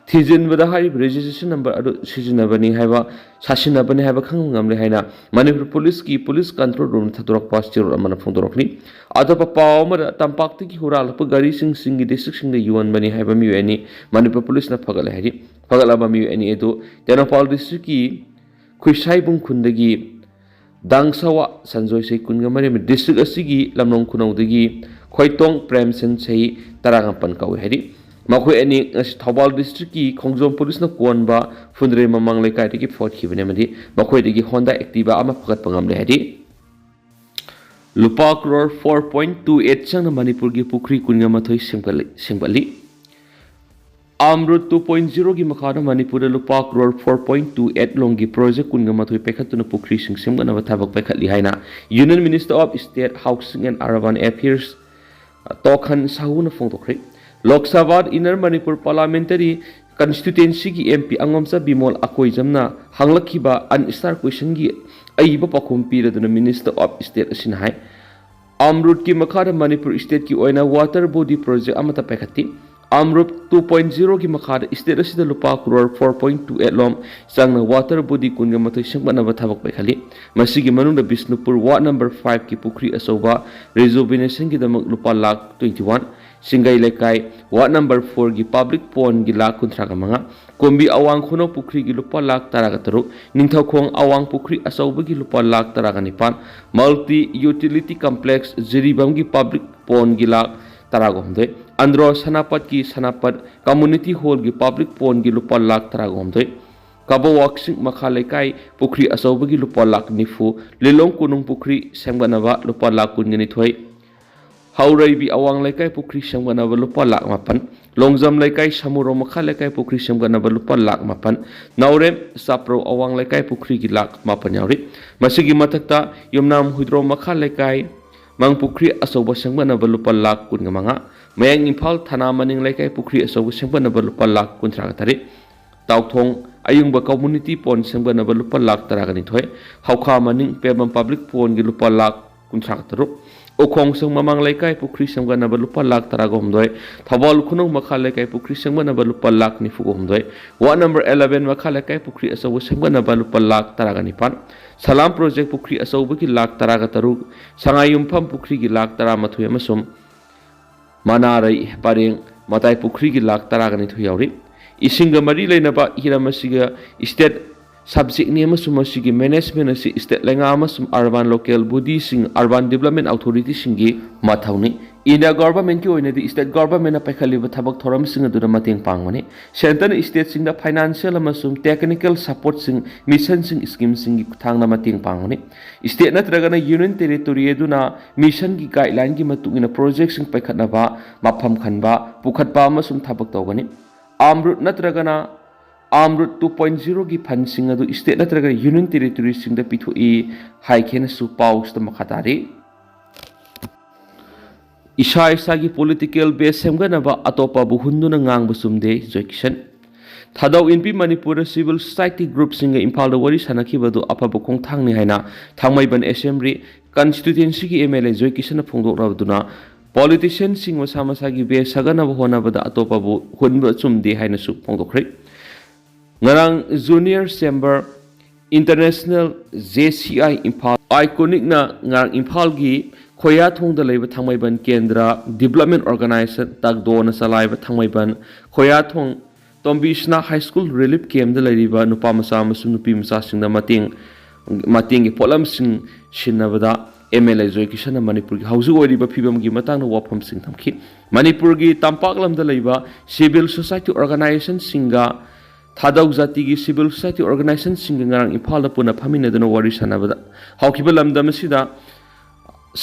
ꯊꯤꯖꯤꯟꯕꯗ ꯍꯥꯏꯔꯤꯕ registration number ꯑꯗꯨ ꯁꯤꯖꯤꯟꯅꯕꯅꯤ ꯍꯥꯏꯕ, ꯁꯥꯁꯤꯟꯅꯕꯅꯤ ꯍꯥꯏꯕ ꯈꯪꯕ ꯉꯝꯂꯦ ꯍꯥꯏꯅ ꯃꯅꯤꯄꯨꯔ ꯄꯨꯂꯤꯁꯀꯤ ꯄꯨꯂꯤꯁ ꯀꯟꯇ꯭ꯔꯣꯜ ꯔꯨꯝꯗ ꯊꯥꯗꯣꯔꯛꯄ ꯆꯦꯔꯣꯜ ꯑꯃꯅ ꯐꯣꯡꯗꯣꯔꯛꯂꯤ꯫ ꯑꯇꯣꯞꯄ ꯄꯥꯎ ꯑꯃꯗ, ꯇꯝꯄꯥꯛꯇꯒꯤ ꯍꯨꯔꯥꯜꯂꯛꯄ ꯒꯥꯔꯤꯁꯤꯡ ꯆꯤꯡꯒꯤ ꯗꯤꯁꯇ꯭ꯔꯤꯛꯁꯤꯡꯗ ꯌꯣꯟꯕꯅꯤ ꯍꯥꯏꯕ ꯃꯤꯑꯣꯏ ꯑꯅꯤ ꯃꯅꯤꯄꯨꯔ ꯄꯨꯂꯤꯁꯅ ꯐꯒꯠꯂꯦ ꯍꯥꯏꯔꯤ꯫ ꯐꯒꯠꯂꯕ ꯃꯤꯑꯣꯏ ꯑꯅꯤ ꯑꯗꯨ ꯇꯦꯡꯅꯧꯄꯥꯜ ꯗꯤꯁꯇ꯭ꯔꯤꯛꯀꯤ ꯈꯨꯏꯁꯥꯏꯕꯨꯡ ꯈꯨꯟꯗꯒꯤ ꯗꯥꯡꯁꯋꯥ ꯁꯟꯖꯣꯏ ꯆꯍꯤ ꯀꯨꯟꯒ ꯃꯔꯤ, ꯗꯤꯁꯇ꯭ꯔꯤꯛ ꯑꯁꯤꯒꯤ ꯂꯝꯂꯣꯡ ꯈꯨꯅꯧꯗꯒꯤ ꯈꯣꯏꯇꯣꯡ ꯄ꯭ꯔꯦꯝꯁꯟ ꯆꯍꯤ ꯇꯔꯥꯃꯥꯄꯟ ꯀꯧꯏ ꯍꯥꯏꯔꯤ꯫ ꯃꯈꯣꯏ ꯑꯅꯤ ꯉꯁꯤ ꯊꯧꯕꯥꯜ ꯗꯤꯁꯇ꯭ꯔꯤꯛꯀꯤ ꯈꯣꯡꯖꯣꯝ ꯄꯨꯂꯤꯁꯅ ꯀꯣꯟꯕ ꯐꯨꯟꯗ꯭ꯔꯩ ꯃꯃꯥꯡ ꯂꯩꯀꯥꯏꯗꯒꯤ ꯐꯥꯒꯠꯈꯤꯕꯅꯤ ꯑꯃꯗꯤ ꯃꯈꯣꯏꯗꯒꯤ ꯍꯣꯟꯗꯥ ꯑꯦꯛꯇꯤꯚꯥ ꯑꯃ ꯐꯒꯠꯄ ꯉꯝꯂꯦ ꯍꯥꯏꯔꯤ꯫ ꯂꯨꯄꯥ crore four point two eight ꯆꯪꯅ ꯃꯅꯤꯄꯨꯔꯒꯤ ꯄꯨꯈ꯭ꯔꯤ ꯀꯨꯟꯒ ꯃꯥꯊꯣꯏ ꯁꯦꯝꯒꯠꯂꯤ, ꯁꯦꯝꯒꯠꯂꯤ꯫ AMRUT two point zero ꯒꯤ ꯃꯈꯥꯗ ꯃꯅꯤꯄꯨꯔꯗ ꯂꯨꯄꯥ crore four point two eight ꯂꯣꯝꯒꯤ ꯄ꯭ꯔꯣꯖꯦꯛ ꯀꯨꯟꯒ ꯃꯥꯊꯣꯏ ꯄꯥꯏꯈꯠꯇꯨꯅ ꯄꯨꯈ꯭ꯔꯤꯁꯤꯡ ꯁꯦꯝꯒꯠꯅꯕ ꯊꯕꯛ ꯄꯥꯏꯈꯠꯂꯤ ꯍꯥꯏꯅ Union Minister of State Housing and Urban Affairs ꯇꯣꯈꯟ ꯁꯥꯍꯨꯅ ꯐꯣꯡꯗꯣꯛꯈ꯭ꯔꯦ꯫ ꯂꯣꯛ ꯁꯚꯥ ꯏꯟꯅꯔ ꯃꯅꯤꯄꯨꯔ ꯄꯥꯔꯂꯥꯃꯦꯟꯇꯔꯤ ꯀꯟꯁꯇꯤꯇ꯭ꯌꯨꯑꯦꯟꯁꯤꯒꯤ ꯑꯦꯝ ꯄꯤ ꯑꯉꯣꯝꯆꯥ ꯕꯤꯃꯣꯜ ꯑꯀꯣꯏꯖꯝꯅ ꯍꯪꯂꯛꯈꯤꯕ ꯑꯟ ꯏꯁꯇꯥꯔ ꯀꯣꯏꯁꯟꯒꯤ ꯑꯏꯕ ꯄꯥꯎꯈꯨꯝ ꯄꯤꯔꯗꯨꯅ Minister of State ꯑꯁꯤꯅ ꯍꯥꯏ, ꯑꯃꯔꯨꯠꯀꯤ ꯃꯈꯥꯗ ꯃꯅꯤꯄꯨꯔ ꯁ꯭ꯇꯦꯠꯀꯤ ꯑꯣꯏꯅ ꯋꯥꯇꯔ ꯕꯣꯗꯤ ꯄ꯭ꯔꯣꯖꯦꯛ ꯑꯃꯠꯇ ꯄꯥꯏꯈꯠꯇꯦ꯫ ꯑꯃꯔꯨꯠ two point zero ꯒꯤ ꯃꯈꯥꯗ ꯁ꯭ꯇꯦꯠ ꯑꯁꯤꯗ ꯂꯨꯄꯥ crore four point two eight ꯂꯣꯝ ꯆꯪꯅ ꯋꯥꯇꯔ ꯕꯣꯗꯤ ꯀꯨꯟꯒ ꯃꯥꯊꯣꯏ ꯁꯦꯝꯒꯠꯅꯕ ꯊꯕꯛ ꯄꯥꯏꯈꯠꯂꯤ꯫ ꯃꯁꯤꯒꯤ ꯃꯅꯨꯡꯗ ꯕꯤꯁꯅꯨꯄꯨꯔ ꯋꯥꯔꯗ ꯅꯝꯕꯔ five ꯀꯤ ꯄꯨꯈ꯭ꯔꯤ ꯑꯆꯧꯕ ꯔꯤꯖꯨꯕꯤꯅꯦꯁꯟꯒꯤꯗꯃꯛ ꯂꯨꯄꯥ ꯂꯥꯈ twenty one, ꯁꯤꯡꯒꯩ ꯂꯩꯀꯥꯏ ꯋꯥꯔꯗ ꯅꯝꯕꯔ four ꯒꯤ ꯄꯕ꯭ꯂꯤꯛ ꯄꯣꯟꯒꯤ ꯂꯥꯈ ꯀꯨꯟꯊ꯭ꯔꯥꯒ ꯃꯉꯥ, ꯀꯣꯝꯕꯤ ꯑꯋꯥꯡ ꯈꯨꯅꯧ ꯄꯨꯈ꯭ꯔꯤꯒꯤ ꯂꯨꯄꯥ ꯂꯥꯈ ꯇꯔꯥꯒ ꯇꯔꯨꯛ, ꯅꯤꯡꯊꯧꯈꯣꯡ ꯑꯋꯥꯡ ꯄꯨꯈ꯭ꯔꯤ ꯑꯆꯧꯕꯒꯤ ꯂꯨꯄꯥ ꯂꯥꯈ ꯇꯔꯥꯒ ꯅꯤꯄꯥꯟ, ꯃꯜꯇꯤ ꯌꯨꯇꯤꯂꯤꯇꯤ ꯀꯝꯄ꯭ꯂꯦꯛꯁ ꯖꯤꯔꯤꯕꯥꯝꯒꯤ ꯄꯕ꯭ꯂꯤꯛ ꯄꯣꯟꯒꯤ ꯂꯥꯈ ꯇꯔꯥꯒ ꯍꯨꯝꯗꯣꯏ, ꯑꯟꯗ꯭ꯔꯣ ꯁꯅꯥꯄꯠꯀꯤ ꯁꯅꯥꯄꯠ ꯀꯝꯃꯨꯅꯤꯇꯤ ꯍꯣꯜꯒꯤ ꯄꯕ꯭ꯂꯤꯛ ꯄꯣꯟꯒꯤ ꯂꯨꯄꯥ ꯂꯥꯈ ꯇꯔꯥꯒ ꯍꯨꯝꯗꯣꯏ, ꯀꯥꯕꯣꯋꯥꯛꯁꯤꯡ ꯃꯈꯥ ꯂꯩꯀꯥꯏ ꯄꯨꯈ꯭ꯔꯤ ꯑꯆꯧꯕꯒꯤ ꯂꯨꯄꯥ ꯂꯥꯈ ꯅꯤꯐꯨ, ꯂꯤꯂꯣꯡ ꯀꯣꯅꯨꯡ ꯄꯨꯈ꯭ꯔꯤ ꯁꯦꯝꯒꯠꯅꯕ ꯂꯨꯄꯥ ꯂꯥꯈ ꯀꯨꯟꯒ ꯅꯤꯊꯣꯏ, ꯍꯧꯔꯩꯕꯤ ꯑꯋꯥꯡ ꯂꯩꯀꯥꯏ ꯄꯨꯈ꯭ꯔꯤ ꯁꯦꯝꯒꯠꯅꯕ ꯂꯨꯄꯥ ꯂꯥꯈ ꯃꯥꯄꯟ, ꯂꯣꯡꯖꯝ ꯂꯩꯀꯥꯏ ꯁꯃꯨꯔꯣ ꯃꯈꯥ ꯂꯩꯀꯥꯏ ꯄꯨꯈ꯭ꯔꯤ ꯁꯦꯝꯒꯠꯅꯕ ꯂꯨꯄꯥ ꯂꯥꯈ ꯃꯥꯄꯟ, ꯅꯥꯎꯔꯦꯝ ꯆꯥꯄ꯭ꯔꯧ ꯑꯋꯥꯡ ꯂꯩꯀꯥꯏ ꯄꯨꯈ꯭ꯔꯤꯒꯤ ꯂꯥꯈ ꯃꯥꯄꯟ ꯌꯥꯎꯔꯤ꯫ ꯃꯁꯤꯒꯤ ꯃꯊꯛꯇ ꯌꯨꯝꯅꯥꯝ ꯍꯨꯏꯗ꯭ꯔꯣꯝ ꯃꯈꯥ ꯂꯩꯀꯥꯏ ꯃꯥꯡ ꯄꯨꯈ꯭ꯔꯤ ꯑꯆꯧꯕ ꯁꯦꯝꯒꯠꯅꯕ ꯂꯨꯄꯥ ꯂꯥꯈ ꯀꯨꯟꯒ ꯃꯉꯥ, ꯃꯌꯥꯡ ꯏꯝꯐꯥꯜ ꯊꯅꯥ ꯃꯅꯤꯡ ꯂꯩꯀꯥꯏ ꯄꯨꯈ꯭ꯔꯤ ꯑꯆꯧꯕ ꯁꯦꯝꯒꯠꯅꯕ ꯂꯨꯄꯥ ꯂꯥꯈ ꯀꯨꯟꯊ꯭ꯔꯥꯒ ꯇꯔꯦꯠ, ꯇꯥꯎꯊꯣꯡ ꯑꯌꯨꯡꯕ ꯀꯝꯃꯨꯅꯤꯇꯤ ꯄꯣꯟ ꯁꯦꯝꯒꯠꯅꯕ ꯂꯨꯄꯥ ꯂꯥꯈ ꯇꯔꯥꯒ ꯅꯤꯊꯣꯏ, ꯍꯧꯈꯥ ꯃꯅꯤꯡ ꯄꯦꯝꯕꯝ ꯄꯕ꯭ꯂꯤꯛ ꯄꯣꯟꯒꯤ ꯂꯨꯄꯥ ꯂꯥꯈ ꯀꯨꯟꯊ꯭ꯔꯥꯒ ꯇꯔꯨꯛ, ꯎꯈꯣꯡꯁꯪ ꯃꯃꯥꯡ ꯂꯩꯀꯥꯏ ꯄꯨꯈ꯭ꯔꯤ ꯁꯦꯝꯒꯠꯅꯕ ꯂꯨꯄꯥ ꯂꯥꯈ ꯇꯔꯥꯒ ꯍꯨꯝꯗꯣꯏ, ꯊꯧꯕꯥꯜ ꯈꯨꯅꯧ ꯃꯈꯥ ꯂꯩꯀꯥꯏ ꯄꯨꯈ꯭ꯔꯤ ꯁꯦꯝꯒꯠꯅꯕ ꯂꯨꯄꯥ ꯂꯥꯈ ꯅꯤꯐꯨꯒ ꯍꯨꯝꯗꯣꯏ, ꯋꯥꯔꯗ ꯅꯝꯕꯔ eleven ꯃꯈꯥ ꯂꯩꯀꯥꯏ ꯄꯨꯈ꯭ꯔꯤ ꯑꯆꯧꯕ ꯁꯦꯝꯒꯠꯅꯕ ꯂꯨꯄꯥ ꯂꯥꯈ ꯇꯔꯥꯒ ꯅꯤꯄꯥꯟ, ꯁꯂꯥꯝ ꯄ꯭ꯔꯣꯖꯦꯛ ꯄꯨꯈ꯭ꯔꯤ ꯑꯆꯧꯕꯒꯤ ꯂꯥꯈ ꯇꯔꯥꯒ ꯇꯔꯨꯛ, ꯁꯉꯥꯏꯌꯨꯝꯐꯝ ꯄꯨꯈ꯭ꯔꯤꯒꯤ ꯂꯥꯈ ꯇꯔꯥꯃꯥꯊꯣꯏ ꯑꯃꯁꯨꯡ ꯃꯅꯥꯔꯩ ꯄꯔꯦꯡ ꯃꯇꯥꯏ ꯄꯨꯈ꯭ꯔꯤꯒꯤ ꯂꯥꯈ ꯇꯔꯥꯒ ꯅꯤꯊꯣꯏ ꯌꯥꯎꯔꯤ꯫ ꯏꯁꯤꯡꯒ ꯃꯔꯤ ꯂꯩꯅꯕ ꯍꯤꯔꯝ ꯑꯁꯤꯒ ꯁ꯭ꯇꯦꯠ ꯁꯕꯖꯦꯛꯅꯤ ꯑꯃꯁꯨꯡ ꯃꯁꯤꯒꯤ ꯃꯦꯅꯦꯖꯃꯦꯟ ꯑꯁꯤ ꯁ꯭ꯇꯦꯠ ꯂꯩꯉꯥꯛ ꯑꯃꯁꯨꯡ ꯑꯔꯕꯥꯟ ꯂꯣꯀꯦꯜ ꯕꯣꯗꯤꯁꯤꯡ, ꯑꯔꯕꯥꯟ ꯗꯤꯕ꯭ꯂꯞꯃꯦꯟ ꯑꯣꯊꯣꯔꯤꯇꯤꯁꯤꯡꯒꯤ ꯃꯊꯧꯅꯤ꯫ ꯏꯟꯗꯤꯌꯥ ꯒꯣꯚꯔꯟꯃꯦꯟꯠꯀꯤ ꯑꯣꯏꯅꯗꯤ ꯁ꯭ꯇꯦꯠ ꯒꯣꯚꯔꯟꯃꯦꯟꯠꯅ ꯄꯥꯏꯈꯠꯂꯤꯕ ꯊꯕꯛ ꯊꯧꯔꯝꯁꯤꯡ ꯑꯗꯨꯗ ꯃꯇꯦꯡ ꯄꯥꯡꯕꯅꯤ꯫ ꯁꯦꯟꯇꯔꯅ ꯁ꯭ꯇꯦꯠꯁꯤꯡꯗ ꯐꯥꯏꯅꯥꯟꯁꯤꯌꯦꯜ ꯑꯃꯁꯨꯡ ꯇꯦꯛꯅꯤꯀꯦꯜ ꯁꯄꯣꯔꯠꯁꯤꯡ, ꯃꯤꯁꯟꯁꯤꯡ, ꯁ꯭ꯀꯤꯝꯁꯤꯡꯒꯤ ꯈꯨꯠꯊꯥꯡꯗ ꯃꯇꯦꯡ ꯄꯥꯡꯒꯅꯤ꯫ ꯁ꯭ꯇꯦꯠ ꯅꯠꯇ꯭ꯔꯒꯅ ꯌꯨꯅꯤꯌꯟ ꯇꯦꯔꯤꯇꯣꯔꯤ ꯑꯗꯨꯅ ꯃꯤꯁꯟꯒꯤ ꯒꯥꯏꯗꯂꯥꯏꯟꯒꯤ ꯃꯇꯨꯡ ꯏꯟꯅ ꯄ꯭ꯔꯣꯖꯦꯛꯁꯤꯡ ꯄꯥꯏꯈꯠꯅꯕ, ꯃꯐꯝ ꯈꯟꯕ, ꯄꯨꯈꯠꯄ ꯑꯃꯁꯨꯡ ꯊꯕꯛ ꯇꯧꯒꯅꯤ꯫ ꯑꯥꯝꯔꯨꯠ ꯅꯠꯇ꯭ꯔꯒꯅ ꯑꯥꯝꯔꯨꯠ ꯇꯨ ꯄꯣꯏꯟ ꯖꯤꯔꯣꯒꯤ ꯐꯟꯁꯤꯡ ꯑꯗꯨ ꯁ꯭ꯇꯦꯠ ꯅꯠꯇ꯭ꯔꯒ ꯌꯨꯅꯤꯌꯟ ꯇꯦꯔꯤꯇꯣꯔꯤꯁꯤꯡꯗ ꯄꯤꯊꯣꯛꯏ ꯍꯥꯏꯈꯤꯅꯁꯨ ꯄꯥꯎꯁꯤꯗ ꯃꯈꯥ ꯇꯥꯔꯤ꯫ ꯏꯁꯥ ꯏꯁꯥꯒꯤ ꯄꯣꯂꯤꯇꯤꯀꯦꯜ ꯕꯦꯁ ꯁꯦꯝꯒꯠꯅꯕ ꯑꯇꯣꯞꯄꯕꯨ ꯍꯨꯟꯗꯨꯅ ꯉꯥꯡꯕ ꯆꯨꯝꯗꯦ, ꯖꯣꯏ ꯀꯤꯁꯟ꯫ ꯊꯥꯗꯧ ꯏꯟꯄꯤ ꯃꯅꯤꯄꯨꯔꯗ ꯁꯤꯚꯤꯜ ꯁꯣꯁꯥꯏꯇꯤ ꯒ꯭ꯔꯨꯞꯁꯤꯡꯒ ꯏꯝꯐꯥꯜꯗ ꯋꯥꯔꯤ ꯁꯥꯟꯅꯈꯤꯕꯗꯨ ꯑꯐꯕ ꯈꯣꯡꯊꯥꯡꯅꯤ ꯍꯥꯏꯅ ꯊꯥꯡꯃꯩꯕꯟ ꯑꯦꯁꯦꯝꯕ꯭ꯂꯤ ꯀꯟꯁꯇꯤꯇ꯭ꯋꯦꯟꯁꯤꯒꯤ ꯑꯦꯝ ꯑꯦꯜ ꯑꯦ ꯖꯣꯏ ꯀꯤꯁꯟꯅ ꯐꯣꯡꯗꯣꯛꯂꯕꯗꯨꯅ ꯄꯣꯂꯤꯇꯤꯁꯤꯌꯟꯁꯤꯡ ꯃꯁꯥ ꯃꯁꯥꯒꯤ ꯕꯦꯁ ꯁꯥꯒꯠꯅꯕ ꯍꯣꯠꯅꯕꯗ ꯑꯇꯣꯞꯄꯕꯨ ꯍꯨꯟꯕ ꯆꯨꯝꯗꯦ ꯍꯥꯏꯅꯁꯨ ꯐꯣꯡꯗꯣꯛꯈ꯭ꯔꯦ꯫ ꯉꯔꯥꯡ junior chamber international, J C I, Imphal ꯑꯥꯏꯀꯣꯅꯤꯛꯅ ꯉꯔꯥꯡ ꯏꯝꯐꯥꯜꯒꯤ ꯈꯣꯌꯥꯊꯣꯡꯗ ꯂꯩꯕ ꯊꯥꯡꯃꯩꯕꯟ ꯀꯦꯟꯗ꯭ꯔ ꯗꯤꯕ꯭ꯂꯞꯃꯦꯟ ꯑꯣꯔꯒꯅꯥꯏꯖꯦꯁꯟ, ꯇꯥꯛꯗꯣꯅ ꯆꯂꯥꯏꯕ ꯊꯥꯡꯃꯩꯕꯟ ꯈꯣꯌꯥꯊꯣꯡ ꯇꯣꯝꯕꯤꯁꯅꯥ ꯍꯥꯏ ꯁ꯭ꯀꯨꯜ ꯔꯤꯂꯤꯐ ꯀꯦꯝꯞꯗ ꯂꯩꯔꯤꯕ ꯅꯨꯄꯥ ꯃꯆꯥ ꯑꯃꯁꯨꯡ ꯅꯨꯄꯤ ꯃꯆꯥꯁꯤꯡꯗ ꯃꯇꯦꯡ, ꯃꯇꯦꯡꯒꯤ ꯄꯣꯠꯂꯝꯁꯤꯡ ꯁꯤꯟꯅꯕꯗ ꯑꯦꯝ ꯑꯦꯜ ꯑꯦ ꯖꯣꯏ ꯀꯤꯁꯟꯅ ꯃꯅꯤꯄꯨꯔꯒꯤ ꯍꯧꯖꯤꯛ ꯑꯣꯏꯔꯤꯕ ꯐꯤꯕꯝꯒꯤ ꯃꯇꯥꯡꯗ ꯋꯥꯐꯝꯁꯤꯡ ꯊꯝꯈꯤ꯫ ꯃꯅꯤꯄꯨꯔꯒꯤ ꯇꯝꯄꯥꯛ ꯂꯝꯗ ꯂꯩꯕ ꯁꯤꯚꯤꯜ ꯁꯣꯁꯥꯏꯇꯤ ꯑꯣꯔꯒꯅꯥꯏꯖꯦꯁꯟꯁꯤꯡꯒ ꯊꯥꯗꯧ ꯖꯥꯇꯤꯒꯤ ꯁꯤꯚꯤꯜ ꯁꯣꯁꯥꯏꯇꯤ ꯑꯣꯔꯒꯅꯥꯏꯖꯦꯁꯟꯁꯤꯡꯒ ꯉꯔꯥꯡ ꯏꯝꯐꯥꯜꯗ ꯄꯨꯟꯅ ꯐꯝꯃꯤꯟꯅꯗꯨꯅ ꯋꯥꯔꯤ ꯁꯥꯟꯅꯕꯗ ꯍꯧꯈꯤꯕ ꯂꯝꯗꯝ ꯑꯁꯤꯗ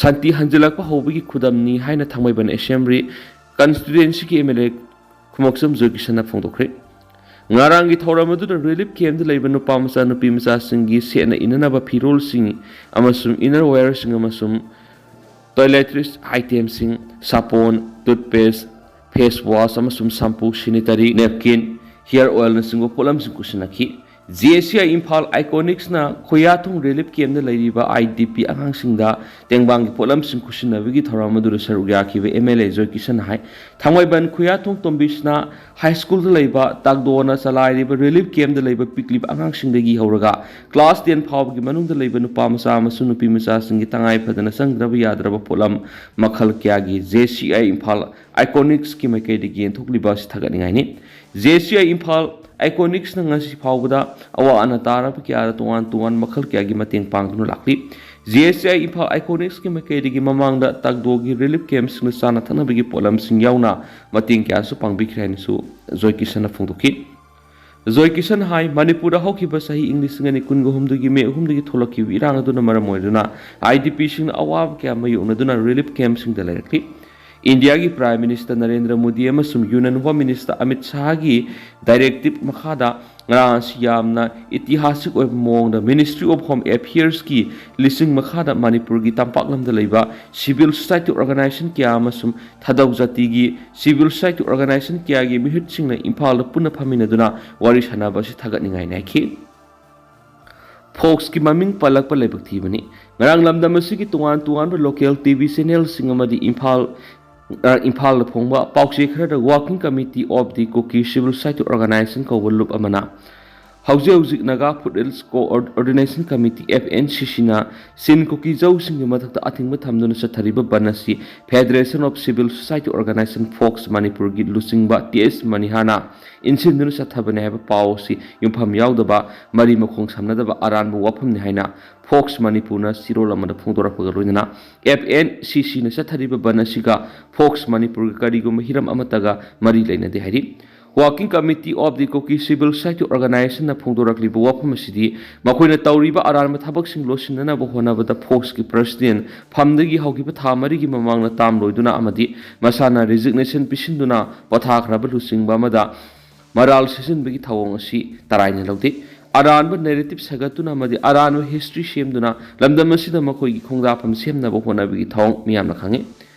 ꯁꯥꯟꯇꯤ ꯍꯟꯖꯤꯜꯂꯛꯄ ꯍꯧꯕꯒꯤ ꯈꯨꯗꯝꯅꯤ ꯍꯥꯏꯅ ꯊꯥꯡꯃꯩꯕꯟ ꯑꯦꯁꯦꯝꯕ꯭ꯂꯤ ꯀꯟꯁꯇꯤꯇ꯭ꯋꯦꯟꯁꯤꯒꯤ ꯑꯦꯝ ꯑꯦꯜ ꯑꯦ ꯈꯨꯃꯣꯛꯆꯝ ꯖꯣꯏꯀꯤꯁꯟꯅ ꯐꯣꯡꯗꯣꯛꯈ꯭ꯔꯦ꯫ ꯉꯔꯥꯡꯒꯤ ꯊꯧꯔꯝ ꯑꯗꯨꯗ ꯔꯤꯂꯤꯐ ꯀꯦꯝꯞꯗ ꯂꯩꯕ ꯅꯨꯄꯥ ꯃꯆꯥ ꯅꯨꯄꯤ ꯃꯆꯥꯁꯤꯡꯒꯤ ꯁꯦꯠꯅ ꯏꯅꯅꯕ ꯐꯤꯔꯣꯜꯁꯤꯡ ꯑꯃꯁꯨꯡ ꯏꯅꯔ ꯋꯦꯌꯔꯁꯤꯡ ꯑꯃꯁꯨꯡ ꯇꯣꯏꯂꯦꯇ꯭ꯔꯤꯁ ꯑꯥꯏꯇꯦꯝꯁꯤꯡ, ꯁꯥꯄꯣꯟ, ꯇꯨꯠꯄꯦꯁ, ꯐꯦꯁ ꯋꯥꯁ ꯑꯃꯁꯨꯡ ꯁꯝꯄꯨ, ꯁꯦꯅꯤꯇꯔꯤ ꯅꯦꯞꯀꯤꯟ, ꯍꯤꯌꯔ ꯑꯣꯏꯜꯅꯆꯤꯡꯕ ꯄꯣꯠꯂꯝꯁꯤꯡ ꯈꯨꯠꯁꯤꯟꯅꯈꯤ꯫ J C I Imphal ꯑꯥꯏꯀꯣꯅꯤꯛꯁꯅ ꯈꯣꯌꯥꯊꯣꯡ relief ꯀꯦꯝꯞꯗ ꯂꯩꯔꯤꯕ ꯑꯥꯏ ꯗꯤ ꯄꯤ ꯑꯉꯥꯡꯁꯤꯡꯗ ꯇꯦꯡꯕꯥꯡꯒꯤ ꯄꯣꯠꯂꯝꯁꯤꯡ ꯈꯨꯠꯁꯤꯟꯅꯕꯒꯤ ꯊꯧꯔꯝ ꯑꯗꯨꯗ ꯁꯔꯨꯛ ꯌꯥꯈꯤꯕ ꯑꯦꯝ ꯑꯦꯜ ꯑꯦ ꯖꯣꯏ ꯀꯤꯁꯟꯅ ꯍꯥꯏ, ꯊꯥꯡꯃꯩꯕꯟ ꯈꯣꯌꯥꯊꯣꯡ ꯇꯣꯝꯕꯤꯁꯅꯥ ꯍꯥꯏ ꯁ꯭ꯀꯨꯜꯗ ꯂꯩꯕ ꯇꯥꯛꯗꯣꯅ ꯆꯂꯥꯏꯔꯤꯕ ꯔꯤꯂꯤꯐ ꯀꯦꯝꯞꯗ ꯂꯩꯕ ꯄꯤꯛꯂꯤꯕ ꯑꯉꯥꯡꯁꯤꯡꯗꯒꯤ ꯍꯧꯔꯒ ꯀ꯭ꯂꯥꯁ ꯇꯦꯟ ꯐꯥꯎꯕꯒꯤ ꯃꯅꯨꯡꯗ ꯂꯩꯕ ꯅꯨꯄꯥ ꯃꯆꯥ ꯑꯃꯁꯨꯡ ꯅꯨꯄꯤ ꯃꯆꯥꯁꯤꯡꯒꯤ ꯇꯉꯥꯏ ꯐꯗꯅ ꯆꯪꯗ꯭ꯔꯕ ꯌꯥꯗ꯭ꯔꯕ ꯄꯣꯠꯂꯝ ꯃꯈꯜ ꯀꯌꯥꯒꯤ ꯖꯦ ꯁꯤ ꯑꯥꯏ ꯏꯝꯐꯥꯜ ꯑꯥꯏꯀꯣꯅꯤꯛꯁꯀꯤ ꯃꯥꯏꯀꯩꯗꯒꯤ ꯌꯦꯟꯊꯣꯛꯂꯤꯕ ꯑꯁꯤ ꯊꯥꯒꯠꯅꯤꯡꯉꯥꯏꯅꯤ꯫ ꯖꯦ ꯁꯤ ꯑꯥꯏ ꯏꯝꯐꯥꯜ ꯑꯥꯏꯀꯣꯅꯤꯛꯁꯅ ꯉꯁꯤ ꯐꯥꯎꯕꯗ ꯑꯋꯥ ꯑꯅꯥ ꯇꯥꯔꯕ ꯀꯌꯥꯗ ꯇꯣꯉꯥꯟ ꯇꯣꯉꯥꯟꯕ ꯃꯈꯜ ꯀꯌꯥꯒꯤ ꯃꯇꯦꯡ ꯄꯥꯡꯗꯨꯅ ꯂꯥꯛꯂꯤ꯫ ꯖꯦ ꯁꯤ ꯑꯥꯏ ꯏꯝꯐꯥꯜ ꯑꯥꯏꯀꯣꯅꯤꯛꯁꯀꯤ ꯃꯥꯏꯀꯩꯗꯒꯤ ꯃꯃꯥꯡꯗ ꯇꯥꯛꯗꯣꯒꯤ ꯔꯤꯂꯤꯐ ꯀꯦꯝꯞꯁꯤꯡꯗ ꯆꯥꯅ ꯊꯛꯅꯕꯒꯤ ꯄꯣꯠꯂꯝꯁꯤꯡ ꯌꯥꯎꯅ ꯃꯇꯦꯡ ꯀꯌꯥꯁꯨ ꯄꯥꯡꯕꯤꯈ꯭ꯔꯦ ꯍꯥꯏꯅꯁꯨ ꯖꯣꯏ ꯀꯤꯁꯟꯅ ꯐꯣꯡꯗꯣꯛꯈꯤ꯫ ꯖꯣꯏ ꯀꯤꯁꯟ ꯍꯥꯏ, ꯃꯅꯤꯄꯨꯔꯗ ꯍꯧꯈꯤꯕ ꯆꯍꯤ ꯏꯪ ꯂꯤꯁꯤꯡ ꯑꯅꯤ ꯀꯨꯟꯒ ꯍꯨꯝꯗꯣꯏꯒꯤ ꯃꯦ ꯑꯍꯨꯝꯗꯒꯤ ꯊꯣꯛꯂꯛꯈꯤꯕ ꯏꯔꯥꯡ ꯑꯗꯨꯅ ꯃꯔꯝ ꯑꯣꯏꯗꯨꯅ ꯑꯥꯏ ꯗꯤ ꯄꯤꯁꯤꯡꯅ ꯑꯋꯥꯕ ꯀꯌꯥ ꯃꯥꯌꯣꯛꯅꯗꯨꯅ ꯔꯤꯂꯤꯐ ꯀꯦꯝꯞꯁꯤꯡꯗ ꯂꯩꯔꯛꯂꯤ꯫ ꯏꯟꯗꯤꯌꯥꯒꯤ Prime Minister ꯅꯔꯦꯟꯗ꯭ꯔ ꯃꯣꯗꯤ ꯑꯃꯁꯨꯡ Union Home Minister Amit ꯁꯥꯍꯒꯤ directive ꯃꯈꯥꯗ ꯉꯔꯥꯡ ꯑꯁꯤ ꯌꯥꯝꯅ ꯏꯇꯤꯍꯥꯁꯤꯛ ꯑꯣꯏꯕ ꯃꯑꯣꯡꯗ Ministry of Home Affairsꯀꯤ ꯂꯨꯆꯤꯡ ꯃꯈꯥꯗ ꯃꯅꯤꯄꯨꯔꯒꯤ ꯇꯝꯄꯥꯛ ꯂꯝꯗ ꯂꯩꯕ civil society organization ꯀꯌꯥ ꯑꯃꯁꯨꯡ ꯊꯥꯗꯧ ꯖꯥꯇꯤꯒꯤ civil society organization ꯀꯌꯥꯒꯤ ꯃꯤꯍꯨꯠꯁꯤꯡꯅ ꯏꯝꯐꯥꯜꯗ ꯄꯨꯟꯅ ꯐꯝꯃꯤꯟꯅꯗꯨꯅ ꯋꯥꯔꯤ ꯁꯥꯟꯅꯕ ꯑꯁꯤ ꯊꯥꯒꯠꯅꯤꯡꯉꯥꯏꯅꯤ ꯍꯥꯏꯈꯤ꯫ Foxꯀꯤ ꯃꯃꯤꯡ ꯄꯜꯂꯛꯄ ꯂꯥꯏꯕꯛ ꯊꯤꯕꯅꯤ꯫ ꯉꯔꯥꯡ ꯂꯝꯗꯝ ꯑꯁꯤꯒꯤ ꯇꯣꯉꯥꯟ ꯇꯣꯉꯥꯟꯕ local TV channelꯁꯤꯡ ꯑꯃꯗꯤ ꯏꯝꯐꯥꯜ, ꯑ, ꯏꯝꯐꯥꯜꯗ ꯐꯣꯡꯕ ꯄꯥꯎꯆꯦ ꯈꯔꯗ Working Committee of the Kuki Civil Society Organization ꯀꯧꯕ ꯂꯨꯞ ꯑꯃꯅ ꯍꯧꯖꯤꯛ ꯍꯧꯖꯤꯛ Naga Foothills Coordination Committee, FNCCꯅ ꯆꯤꯟ ꯀꯨꯀꯤ ꯖꯧꯁꯤꯡꯒꯤ ꯃꯊꯛꯇ ꯑꯊꯤꯡꯕ ꯊꯝꯗꯨꯅ ꯆꯠꯊꯔꯤꯕ ꯕꯟ ꯑꯁꯤ Federation of Civil Society Organization, Fox, ꯃꯅꯤꯄꯨꯔꯒꯤ ꯂꯨꯆꯤꯡꯕ ꯇꯤ ꯑꯦꯁ ꯃꯅꯤꯍꯥꯅ ꯏꯟꯁꯤꯟꯗꯨꯅ ꯆꯠꯊꯕꯅꯤ ꯍꯥꯏꯕ ꯄꯥꯎ ꯑꯁꯤ ꯌꯨꯝꯐꯝ ꯌꯥꯎꯗꯕ, ꯃꯔꯤ ꯃꯈꯣꯡ ꯁꯝꯅꯗꯕ ꯑꯔꯥꯟꯕ ꯋꯥꯐꯝꯅꯤ ꯍꯥꯏꯅ Fox ꯃꯅꯤꯄꯨꯔꯅ ꯆꯤꯔꯣꯜ ꯑꯃꯗ ꯐꯣꯡꯗꯣꯔꯛꯄꯒ ꯂꯣꯏꯅꯅ FNCCꯅ ꯆꯠꯊꯔꯤꯕ ꯕꯟ ꯑꯁꯤꯒ Fox ꯃꯅꯤꯄꯨꯔꯒ ꯀꯔꯤꯒꯨꯝꯕ ꯍꯤꯔꯝ ꯑꯃꯠꯇꯒ ꯃꯔꯤ ꯂꯩꯅꯗꯦ ꯍꯥꯏꯔꯤ꯫ Working Committee of the Kuki Civil Society Organizationꯅ ꯐꯣꯡꯗꯣꯔꯛꯂꯤꯕ ꯋꯥꯐꯝ ꯑꯁꯤꯗꯤ ꯃꯈꯣꯏꯅ ꯇꯧꯔꯤꯕ ꯑꯔꯥꯟꯕ ꯊꯕꯛꯁꯤꯡ ꯂꯣꯠꯁꯤꯟꯅꯅꯕ ꯍꯣꯠꯅꯕꯗ Foxꯀꯤ president ꯐꯝꯗꯒꯤ ꯍꯧꯈꯤꯕ ꯊꯥ ꯃꯔꯤꯒꯤ ꯃꯃꯥꯡꯗ ꯇꯥꯝ ꯂꯣꯏꯗꯨꯅ ꯑꯃꯗꯤ ꯃꯁꯥꯅ resignation ꯄꯤꯁꯤꯟꯗꯨꯅ ꯄꯣꯊꯥꯈ꯭ꯔꯕ ꯂꯨꯆꯤꯡꯕ ꯑꯃꯗ ꯃꯔꯥꯜ ꯁꯤꯖꯤꯟꯕꯒꯤ ꯊꯧꯑꯣꯡ ꯑꯁꯤ ꯇꯔꯥꯏꯅ ꯂꯧꯗꯦ꯫ ꯑꯔꯥꯟꯕ narrative ꯁꯥꯒꯠꯇꯨꯅ ꯑꯃꯗꯤ ꯑꯔꯥꯟꯕ history ꯁꯦꯝꯗꯨꯅ ꯂꯝꯗꯝ ꯑꯁꯤꯗ ꯃꯈꯣꯏꯒꯤ ꯈꯣꯡꯗꯥꯐꯝ ꯁꯦꯝꯅꯕ ꯍꯣꯠꯅꯕꯒꯤ ꯊꯧꯑꯣꯡ ꯃꯤꯌꯥꯝꯅ ꯈꯪꯏ꯫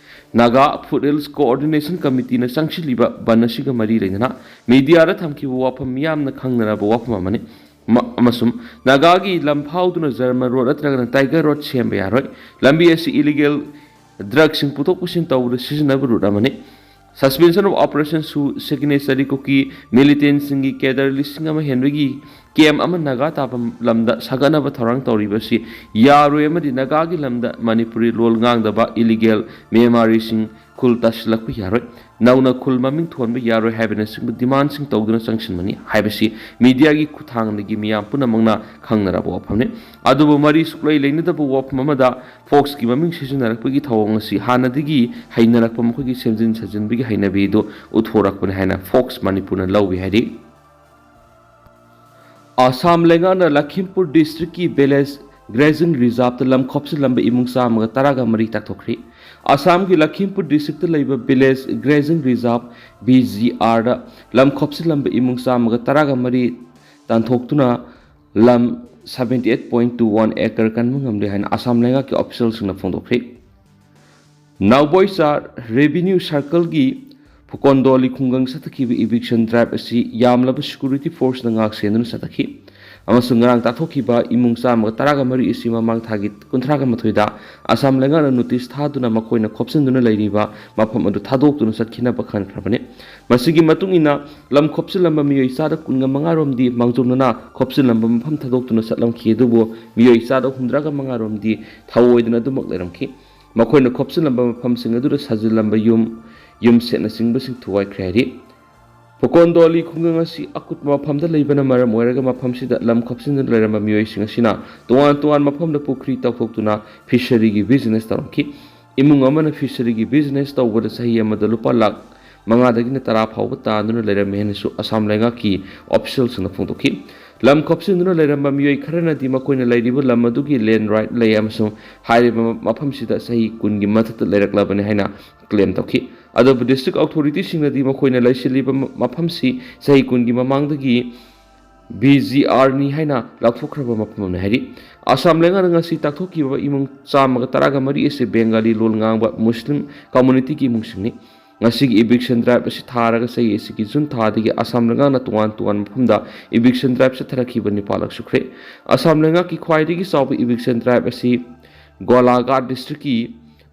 Naga Foothills Coordination Committeeꯅ ꯆꯪꯁꯤꯜꯂꯤꯕ ꯕꯟ ꯑꯁꯤꯒ ꯃꯔꯤ ꯂꯩꯅꯅ mediaꯗ ꯊꯝꯈꯤꯕ ꯋꯥꯐꯝ ꯃꯤꯌꯥꯝꯅ ꯈꯪꯅꯔꯕ ꯋꯥꯐꯝ ꯑꯃꯅꯤ꯫ ꯃ-, ꯑꯃꯁꯨꯡ ꯅꯥꯒꯥꯒꯤ ꯂꯝ ꯐꯥꯎꯗꯨꯅ German road ꯅꯠꯇ꯭ꯔꯒꯅ Tiger Road ꯁꯦꯝꯕ ꯌꯥꯔꯣꯏ꯫ ꯂꯝꯕꯤ ꯑꯁꯤ illegal drugꯁꯤꯡ ꯄꯨꯊꯣꯛ ꯄꯨꯁꯤꯟ ꯇꯧꯕꯗ ꯁꯤꯖꯤꯟꯅꯕ route ꯑꯃꯅꯤ꯫ Suspension of Operationꯁꯨ signatory Kuki militantꯁꯤꯡꯒꯤ cadre ꯂꯤꯁꯤꯡ ꯑꯃ ꯍꯦꯟꯕꯒꯤ camp ꯑꯃ ꯅꯥꯒꯥ ꯇꯥꯕ ꯂꯝꯗ ꯁꯥꯒꯠꯅꯕ ꯊꯧꯔꯥꯡ ꯇꯧꯔꯤꯕ ꯑꯁꯤ ꯌꯥꯔꯣꯏ ꯑꯃꯗꯤ ꯅꯥꯒꯥꯒꯤ ꯂꯝꯗ ꯃꯅꯤꯄꯨꯔꯤ ꯂꯣꯜ ꯉꯥꯡꯗꯕ illegal ꯃ꯭ꯌꯥꯟꯃꯥꯔꯤꯁꯤꯡ ꯈꯨꯜ ꯇꯥꯁꯤꯜꯂꯛꯄ ꯌꯥꯔꯣꯏ, ꯅꯧꯅ ꯈꯨꯜ ꯃꯃꯤꯡ ꯊꯣꯟꯕ ꯌꯥꯔꯣꯏ ꯍꯥꯏꯕꯅꯆꯤꯡꯕ demandꯁꯤꯡ ꯇꯧꯗꯨꯅ ꯆꯪꯁꯤꯟꯕꯅꯤ ꯍꯥꯏꯕꯁꯤ mediaꯒꯤ ꯈꯨꯠꯊꯥꯡꯗꯒꯤ ꯃꯤꯌꯥꯝ ꯄꯨꯝꯅꯃꯛꯅ ꯈꯪꯅꯔꯕ ꯋꯥꯐꯝꯅꯤ꯫ ꯑꯗꯨꯕꯨ ꯃꯔꯤ ꯁꯨꯛꯂꯩ ꯂꯩꯅꯗꯕ ꯋꯥꯐꯝ ꯑꯃꯗ Foxꯀꯤ ꯃꯃꯤꯡ ꯁꯤꯖꯤꯟꯅꯔꯛꯄꯒꯤ ꯊꯧꯑꯣꯡ ꯑꯁꯤ ꯍꯥꯟꯅꯗꯒꯤ ꯍꯩꯅꯔꯛꯄ ꯃꯈꯣꯏꯒꯤ ꯁꯦꯝꯖꯤꯟ ꯁꯥꯖꯤꯟꯕꯒꯤ ꯍꯩꯅꯕꯤ ꯑꯗꯨ ꯎꯠꯊꯣꯔꯛꯄꯅꯤ ꯍꯥꯏꯅ Fox ꯃꯅꯤꯄꯨꯔꯅ ꯂꯧꯏ ꯍꯥꯏꯔꯤ꯫ ꯑꯁꯥꯝ ꯂꯩꯉꯥꯛꯅ ꯂꯈꯤꯝꯄꯨꯔ districtꯀꯤ village grazing reserveꯇ ꯂꯝ ꯈꯣꯞꯆꯤꯜꯂꯝꯕ ꯏꯃꯨꯡ ꯆꯥꯝꯃꯒ ꯇꯔꯥꯒ ꯃꯔꯤ ꯇꯥꯛꯊꯣꯛꯈ꯭ꯔꯦ꯫ ꯑꯁꯥꯝꯒꯤ ꯂꯈꯤꯝꯄꯨꯔ ꯗꯤꯁꯇ꯭ꯔꯤꯛꯇ ꯂꯩꯕ ꯚꯤꯂꯦꯖ ꯒ꯭ꯔꯦꯖꯤꯡ ꯔꯤꯖꯥꯔꯚ, ꯚꯤ ꯖꯤ ꯑꯥꯔꯗ, ꯂꯝ ꯈꯣꯞꯆꯤꯜꯂꯝꯕ ꯏꯃꯨꯡ ꯆꯥꯝꯃꯒ ꯇꯔꯥꯒ ꯃꯔꯤ ꯇꯥꯟꯊꯣꯛꯇꯨꯅ ꯂꯝ seventy eight point two one acre ꯀꯟꯕ ꯉꯝꯂꯦ ꯍꯥꯏꯅ ꯑꯁꯥꯝ ꯂꯩꯉꯥꯛꯀꯤ ꯑꯣꯐꯤꯁꯤꯌꯦꯜꯁꯤꯡꯅ ꯐꯣꯡꯗꯣꯛꯈ꯭ꯔꯤ꯫ ꯅꯥꯎꯕꯣꯏꯆꯥ ꯔꯦꯚꯤꯅ꯭ꯌꯨ ꯁꯥꯔꯀꯜꯒꯤ ꯐꯨꯀꯣꯟꯗꯣꯂꯤ ꯈꯨꯡꯒꯪ ꯆꯠꯊꯈꯤꯕ ꯏꯚꯤꯛꯁꯟ ꯗ꯭ꯔꯥꯏꯚ ꯑꯁꯤ ꯌꯥꯝꯂꯕ ꯁꯦꯀ꯭ꯌꯨꯔꯤꯇꯤ ꯐꯣꯔꯁꯅ ꯉꯥꯛ ꯁꯦꯟꯗꯨꯅ ꯆꯠꯊꯈꯤ ꯑꯃꯁꯨꯡ ꯉꯔꯥꯡ ꯇꯥꯊꯣꯛꯈꯤꯕ ꯏꯃꯨꯡ ꯆꯥꯝꯃꯒ ꯇꯔꯥꯒ ꯃꯔꯤ ꯑꯁꯤ ꯃꯃꯥꯡ ꯊꯥꯒꯤ ꯀꯨꯟꯊ꯭ꯔꯥꯒ ꯃꯥꯊꯣꯏꯗ ꯑꯁꯥꯝ ꯂꯩꯉꯥꯛꯅ ꯅꯣꯇꯤꯁ ꯊꯥꯗꯨꯅ ꯃꯈꯣꯏꯅ ꯈꯣꯞꯆꯤꯟꯗꯨꯅ ꯂꯩꯔꯤꯕ ꯃꯐꯝ ꯑꯗꯨ ꯊꯥꯗꯣꯛꯇꯨꯅ ꯆꯠꯈꯤꯅꯕ ꯈꯟꯈ꯭ꯔꯕꯅꯤ꯫ ꯃꯁꯤꯒꯤ ꯃꯇꯨꯡ ꯏꯟꯅ, ꯂꯝ ꯈꯣꯞꯆꯤꯜꯂꯝꯕ ꯃꯤꯑꯣꯏ ꯆꯥꯗ ꯀꯨꯟꯒ ꯃꯉꯥ ꯔꯣꯝꯗꯤ ꯃꯥꯡꯖꯧꯅꯅ ꯈꯣꯞꯆꯤꯜꯂꯝꯕ ꯃꯐꯝ ꯊꯥꯗꯣꯛꯇꯨꯅ ꯆꯠꯂꯝꯈꯤ, ꯑꯗꯨꯕꯨ ꯃꯤꯑꯣꯏ ꯆꯥꯗ ꯍꯨꯝꯗ꯭ꯔꯥꯒ ꯃꯉꯥ ꯔꯣꯝꯗꯤ ꯊꯧꯑꯣꯏꯗꯅ ꯑꯗꯨꯃꯛ ꯂꯩꯔꯝꯈꯤ꯫ ꯃꯈꯣꯏꯅ ꯈꯣꯞꯆꯤꯜꯂꯝꯕ ꯃꯐꯝꯁꯤꯡ ꯑꯗꯨꯗ ꯁꯥꯖꯤꯜꯂꯝꯕ ꯌꯨꯝ, ꯌꯨꯝꯁꯦꯠꯅꯆꯤꯡꯕꯁꯤꯡ ꯊꯨꯒꯥꯏꯈ꯭ꯔꯦ ꯍꯥꯏꯔꯤ꯫ ꯐꯨꯀꯣꯟꯗꯣꯂꯤ ꯈꯨꯡꯒꯪ ꯑꯁꯤ ꯑꯀꯨꯠꯄ ꯃꯐꯝꯗ ꯂꯩꯕꯅ ꯃꯔꯝ ꯑꯣꯏꯔꯒ ꯃꯐꯝꯁꯤꯗ ꯂꯝ ꯈꯣꯞꯆꯤꯟꯗꯨꯅ ꯂꯩꯔꯝꯕ ꯃꯤꯑꯣꯏꯁꯤꯡ ꯑꯁꯤꯅ ꯇꯣꯉꯥꯟ ꯇꯣꯉꯥꯟꯕ ꯃꯐꯝꯗ ꯄꯨꯈ꯭ꯔꯤ ꯇꯧꯊꯣꯛꯇꯨꯅ ꯐꯤꯁꯔꯤꯒꯤ ꯕꯤꯖꯤꯅꯦꯁ ꯇꯧꯔꯝꯈꯤ꯫ ꯏꯃꯨꯡ ꯑꯃꯅ ꯐꯤꯁꯔꯤꯒꯤ ꯕꯤꯖꯤꯅꯦꯁ ꯇꯧꯕꯗ ꯆꯍꯤ ꯑꯃꯗ ꯂꯨꯄꯥ ꯂꯥꯈ ꯃꯉꯥꯗꯒꯤꯅ ꯇꯔꯥ ꯐꯥꯎꯕ ꯇꯥꯟꯗꯨꯅ ꯂꯩꯔꯝꯃꯤ ꯍꯥꯏꯅꯁꯨ ꯑꯁꯥꯝ ꯂꯩꯉꯥꯛꯀꯤ ꯑꯣꯐꯤꯁꯤꯌꯦꯜꯁꯤꯡꯅ ꯐꯣꯡꯗꯣꯛꯈꯤ꯫ ꯂꯝ ꯈꯣꯞꯆꯤꯟꯗꯨꯅ ꯂꯩꯔꯝꯕ ꯃꯤꯑꯣꯏ ꯈꯔꯅꯗꯤ ꯃꯈꯣꯏꯅ ꯂꯩꯔꯤꯕ ꯂꯝ ꯑꯗꯨꯒꯤ ꯂꯦꯟ ꯔꯥꯏꯠ ꯂꯩ ꯑꯃꯁꯨꯡ ꯍꯥꯏꯔꯤꯕ ꯃꯐꯝꯁꯤꯗ ꯆꯍꯤ ꯀꯨꯟꯒꯤ ꯃꯊꯛꯇ ꯂꯩꯔꯛꯂꯕꯅꯤ ꯍꯥꯏꯅ ꯀ꯭ꯂꯦꯝ ꯇꯧꯈꯤ꯫ ꯑꯗꯨꯕꯨ ꯗꯤꯁꯇ꯭ꯔꯤꯛ ꯑꯣꯊꯣꯔꯤꯇꯤꯁꯤꯡꯅꯗꯤ ꯃꯈꯣꯏꯅ ꯂꯩꯁꯤꯜꯂꯤꯕ ꯃ-, ꯃꯐꯝꯁꯤ ꯆꯍꯤ ꯀꯨꯟꯒꯤ ꯃꯃꯥꯡꯗꯒꯤ ꯕꯤ ꯖꯤ ꯑꯥꯔꯅꯤ ꯍꯥꯏꯅ ꯂꯥꯎꯊꯣꯛꯈ꯭ꯔꯕ ꯃꯐꯝ ꯑꯃꯅꯤ ꯍꯥꯏꯔꯤ꯫ ꯑꯁꯥꯝ ꯂꯩꯉꯥꯛꯅ ꯉꯁꯤ ꯇꯥꯛꯊꯣꯛꯈꯤꯕ ꯏꯃꯨꯡ ꯆꯥꯝꯃꯒ ꯇꯔꯥꯒ ꯃꯔꯤ ꯑꯁꯤ ꯕꯦꯡꯒꯥꯂꯤ ꯂꯣꯜ ꯉꯥꯡꯕ ꯃꯨꯁꯂꯤꯝ ꯀꯝꯃꯨꯅꯤꯇꯤꯒꯤ ꯏꯃꯨꯡꯁꯤꯡꯅꯤ꯫ ꯉꯁꯤꯒꯤ ꯏꯚꯤꯛꯁꯟ ꯗ꯭ꯔꯥꯏꯚ ꯑꯁꯤ ꯊꯥꯔꯒ ꯆꯍꯤ ꯑꯁꯤꯒꯤ ꯖꯨꯟ ꯊꯥꯗꯒꯤ ꯑꯁꯥꯝ ꯂꯩꯉꯥꯛꯅ ꯇꯣꯉꯥꯟ ꯇꯣꯉꯥꯟꯕ ꯃꯐꯝꯗ ꯏꯚꯤꯛꯁꯟ ꯗ꯭ꯔꯥꯏꯚ ꯆꯠꯊꯔꯛꯈꯤꯕ ꯅꯤꯄꯥꯜꯂꯛ ꯁꯨꯈ꯭ꯔꯦ꯫ ꯑꯁꯥꯝ ꯂꯩꯉꯥꯛꯀꯤ ꯈ꯭ꯋꯥꯏꯗꯒꯤ ꯆꯥꯎꯕ ꯏꯚꯤꯛꯁꯟ ꯗ꯭ꯔꯥꯏꯚ ꯑꯁꯤ ꯒꯣꯂꯥꯘꯥꯠ ꯗꯤꯁꯇ꯭ꯔꯤꯛꯀꯤ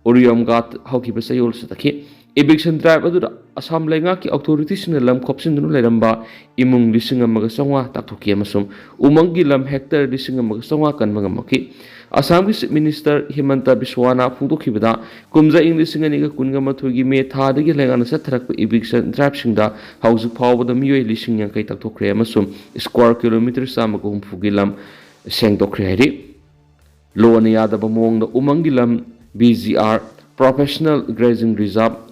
ꯎꯔꯤꯌꯝꯒꯥꯠ ꯍꯧꯈꯤꯕ ꯆꯌꯣꯜ ꯆꯠꯊꯈꯤ꯫ ꯏꯚꯤꯛꯁꯟ ꯗ꯭ꯔꯥꯏꯚ ꯑꯗꯨꯗ ꯑꯁꯥꯝ ꯂꯩꯉꯥꯛꯀꯤ ꯑꯣꯊꯣꯔꯤꯇꯤꯁꯤꯡꯅ ꯂꯝ ꯈꯣꯞꯆꯤꯟꯗꯨꯅ ꯂꯩꯔꯝꯕ ꯏꯃꯨꯡ ꯂꯤꯁꯤꯡ ꯑꯃꯒ ꯆꯥꯝꯃꯉꯥ ꯇꯥꯛꯊꯣꯛꯈꯤ ꯑꯃꯁꯨꯡ ꯎꯃꯪꯒꯤ ꯂꯝ ꯍꯦꯛꯇꯔ ꯂꯤꯁꯤꯡ ꯑꯃꯒ ꯆꯥꯝꯃꯉꯥ ꯀꯟꯕ ꯉꯝꯃꯛꯈꯤ꯫ ꯑꯁꯥꯝꯒꯤ ꯆꯤꯐ ꯃꯤꯅꯤꯁꯇꯔ ꯍꯤꯃꯟꯇ ꯕꯤꯁ꯭ꯋꯥꯅ ꯐꯣꯡꯗꯣꯛꯈꯤꯕꯗ, ꯀꯨꯝꯖꯥ ꯏꯪ ꯂꯤꯁꯤꯡ ꯑꯅꯤꯒ ꯀꯨꯟꯒ ꯃꯥꯊꯣꯏꯒꯤ ꯃꯦ ꯊꯥꯗꯒꯤ ꯂꯩꯉꯥꯛꯅ ꯆꯠꯊꯔꯛꯄ ꯏꯚꯤꯛꯁꯟ ꯗ꯭ꯔꯥꯏꯚꯁꯤꯡꯗ ꯍꯧꯖꯤꯛ ꯐꯥꯎꯕꯗ ꯃꯤꯑꯣꯏ ꯂꯤꯁꯤꯡ ꯌꯥꯡꯈꯩ ꯇꯥꯛꯊꯣꯛꯈ꯭ꯔꯦ ꯑꯃꯁꯨꯡ ꯁ꯭ꯀ꯭ꯋꯥꯔ ꯀꯤꯂꯣꯃꯤꯇꯔ ꯆꯥꯝꯃꯒ ꯍꯨꯝꯐꯨꯒꯤ ꯂꯝ ꯁꯦꯡꯗꯣꯛꯈ꯭ꯔꯦ ꯍꯥꯏꯔꯤ꯫ ꯂꯣꯅ ꯌꯥꯗꯕ ꯃꯑꯣꯡꯗ ꯎꯃꯪꯒꯤ ꯂꯝ, B G R, professional grazing reserve,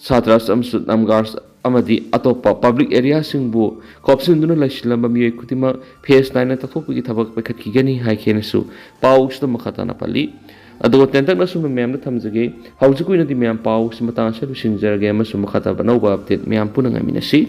ꯁꯥꯇ꯭ꯔꯥꯁ ꯑꯃꯁꯨꯡ ꯅꯝꯒꯥꯔꯁ ꯑꯃꯗꯤ ꯑꯇꯣꯞꯄ ꯄꯕ꯭ꯂꯤꯛ ꯑꯦꯔꯤꯌꯥꯁꯤꯡꯕꯨ ꯈꯣꯞꯆꯤꯟꯗꯨꯅ ꯂꯩꯁꯤꯜꯂꯝꯕ ꯃꯤꯑꯣꯏ ꯈꯨꯗꯤꯡꯃꯛ ꯐꯦꯁ ꯅꯥꯏꯅ ꯇꯥꯛꯊꯣꯛꯄꯒꯤ ꯊꯕꯛ ꯄꯥꯏꯈꯠꯈꯤꯒꯅꯤ ꯍꯥꯏꯈꯤ ꯍꯥꯏꯅꯁꯨ ꯄꯥꯎꯁꯤꯗ ꯃꯈꯥ ꯇꯥꯅ ꯄꯜꯂꯤ꯫ ꯑꯗꯨꯒ ꯇꯦꯟꯇꯛꯅ ꯁꯨꯝꯕ ꯃꯌꯥꯝꯗ ꯊꯝꯖꯒꯦ꯫ ꯍꯧꯖꯤꯛꯀꯤ ꯑꯣꯏꯅꯗꯤ ꯃꯌꯥꯝ ꯄꯥꯎꯁꯤ ꯃꯇꯥꯡ ꯑꯁꯤꯗ ꯂꯣꯏꯁꯤꯟꯖꯔꯒꯦ ꯑꯃꯁꯨꯡ ꯃꯈꯥ ꯇꯥꯕ ꯑꯅꯧꯕ ꯑꯞꯗꯦꯠ ꯃꯌꯥꯝ ꯄꯨꯟꯅ ꯉꯥꯏꯃꯤꯟꯅꯁꯤ꯫